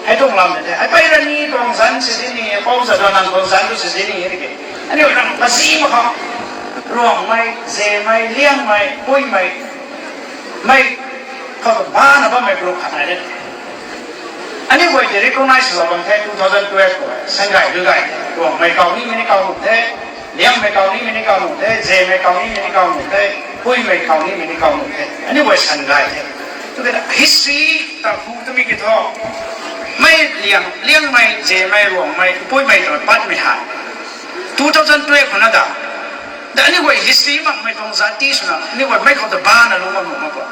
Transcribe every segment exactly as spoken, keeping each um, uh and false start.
Hei tuang lam de the. Hei pei Rani tuang zanc si di ni, Pou Jadonang tuang zanc tu si di ni, tiki. Aniu ram kasi mak khou. Ruangmei, Zemei, Liangmei, Puimei, mei, khou tu bana bammei group khat nai de. Aniu guay tei recognize lou bam the two thousand twelve khou. Sangay Ruigay. Ruangmei kaw nimei ni kaw nuh the. Liangmei kaw nimei ni kaw nuh the. Zemei kaw nimei ni kaw nuh the. Puimei kaw nimei ni kaw nuh the. Aniu guay Sangay the. Tu kata history ta hu twmei ki thu. Mei Liang, Liangmei, Zemei, Ruangmei, Puimei ta patmei hei. Two thousand twelve khou na da. Da aniu guay history makmei tuang zati swna, aniu guay mei khou ta bana lungc bam nuh mak khou.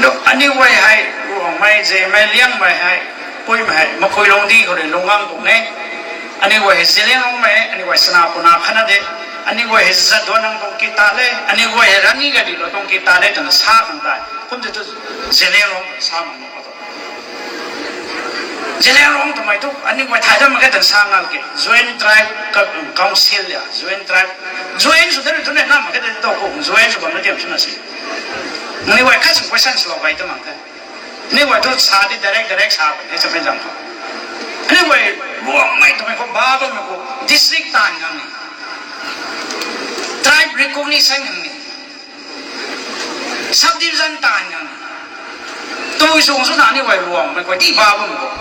Do aniu guay hei, Ruangmei, Zemei, Liangmei hei, Puimei hei, Makuilongdi khou rui lungc gang tuang e. Aniu guay hei Zeliangrongmei, aniu guay Sanapunna khatna de. Aniu guay hei Jadonang tuang kita le, aniu guay hei Rani Gaidinliu tuang kita le twna sa khang tei. Kum tei tu Zeliangrong sa mak nuh khou tu. Zeliangrong twmei tu aniu guay thay dat mak khe twna sa ngal ke. Joint tribe ka, council ya, joint tribe. Joint sw de rui tu ne na mak khe de tu khou, joint sw bam na tiam swna si. Aniu guay khat sw question swlou gay tu mak khe. Aniu guay tu sa di direct, direct sa bam the chamei zam khou. Aniu guay Ruangmei twmei khou ba bammei khou district taanv khang ni. Tribe recognition khang ni. Subdivision taanv khang ni. Tui sung swna aniu guay Ruangmei khou ti ba bam khou.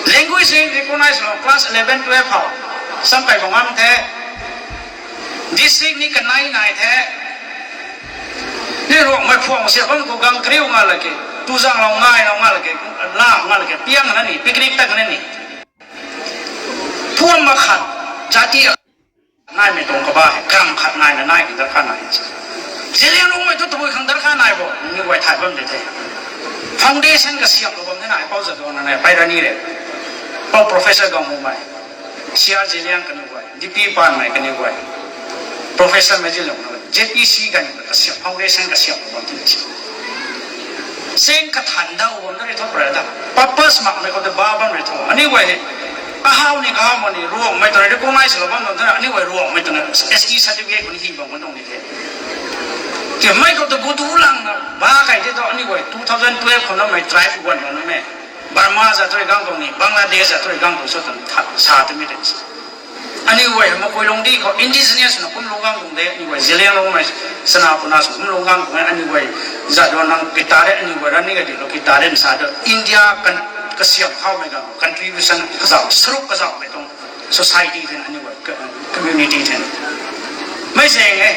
Language ni recognize lou class eleven, twelve khou. Sam kai bam ngam the. District ni kanei nai the. Ni Ruangmei phuang siam bam khou gang kariu nga lak ke. Tuzang lou ngai lou nga lak ke. Lam nga lak ke. Piang na ni, picnic tak na ni. Phuam makhat, jati naimei tuang kaba hei, karam khat naina nai khang darkar nai. Zeliangrongmei tu tabui khang darkar nai bo, ni guay thay bam de the. Foundation kasiamhlou bam de nai, Pou Jadonang nai, Pei Rani le. Pou Professor Gangmumei, C R Zeliang kaniw guay, D P Panmei kaniw guay, Professor Meizianloumei, Z P C ganv kasiam, foundation kasiamhlou bam de si. Seng kathan dau bam na rui thu pray da. Purpose makmei khou ta ba bam rui thu. Aniu guay hei. Kahaw ni kahaw mak ni Ruangmei twna recognize lou bam tuang twna aniu guay Ruangmei twna S T certificate khou ni hi bam kan tuang ni the. Timei khou ta gu tu langna ba kai the tu aniu guay two thousand twelve khou namei tribe guan lou namei. Burma za tu rui gang tuang ni, Bangladesh za tu rui gang tuang sw tan tha, sa twmei tei si. Aniu guay Makuilongdi khou indigenous na kum lungc gang tuang de, aniu guay Zeliangrongmei, Sanapunna sw kum lungc gang tuang e, aniu guay Jadonang kita re, aniu guay Rani Gaidinliu kita re, sa tu India kan, kasiam khaumei gang contribution kazauh, saruk kazauhmei tuang society then aniu guay community then. Mei zaeng e,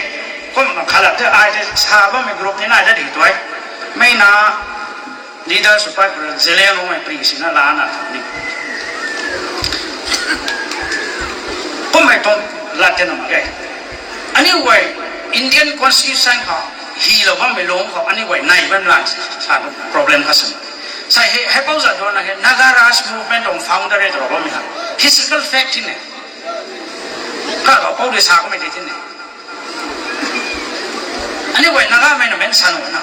kum na khalat the ai the sa bammei group ni nai dat di tu e. Mei na leader sw pat khou Zeliangrongmei pri sina lana ni. Kummei tuang lat tei na mak ge. Aniu guay Indian Constitution khou hilou bammei lung khou aniu guay nai bam lan sa problem kha sw. Sai hei, hei Pou Jadonang hei Naga Raj Movement tuang founder e tw bammei ha. Historical fact hei ne. Kakhou pou de sa kamei tei the ne. Aniu guay Nagamei na mention na.